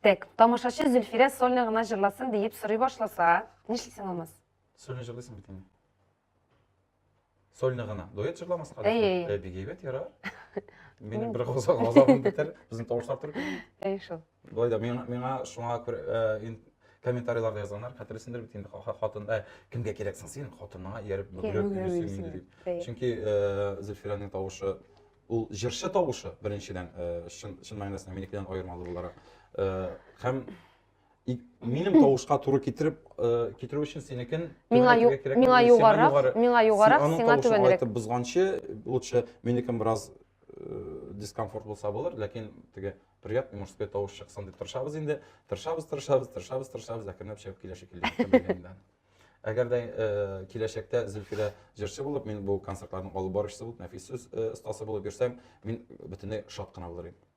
Так, тамашачы Зөлфирә сольно гына җырласын диеп сорый башласа, нишлисең, Алмаз? Сольно җырлыйсың бит инде. Сольно гына. Дуэт җырламаска да. Әй, әй. Бик әйбәт, ярар. Минем бер газабым бетәр. Безнең тавышлар туры килми. Әй шул. Болай да миңа, миңа шуңа күрә э, комментарийларда язганнар, хәтерлисеңдер бит инде хатын, ә, кемгә кирәксең син, хатыныңа ияреп бөгелеп йөрисең инде дип. Чөнки э, Зөлфирәнең тавышы ул җырчы тавышы беренчедән, э, чын, чын мәгънәсендә минекедән аермалы буларак. Э, һәм минем тавышка туры китереп э, китерү өчен синекен миңа миңа югарырак, миңа югарырак, сиңа түбәнрәк. Айтып бозганчы, лучше минекен бераз э, дискомфорт булса булыр, ләкин теге приятный мужской тавыш чыксын дип тырышабыз инде. Тырышабыз, тырышабыз, тырышабыз, тырышабыз, әкренләп чыгып килә шикелле. Әгәр дә э, киләчәктә Зөлфирә җырчы булып, мин бу концертларның алып баручысы булып, нәфис сүз остасы булып йөрсәм, мин бөтенләй шат кына булыр идем.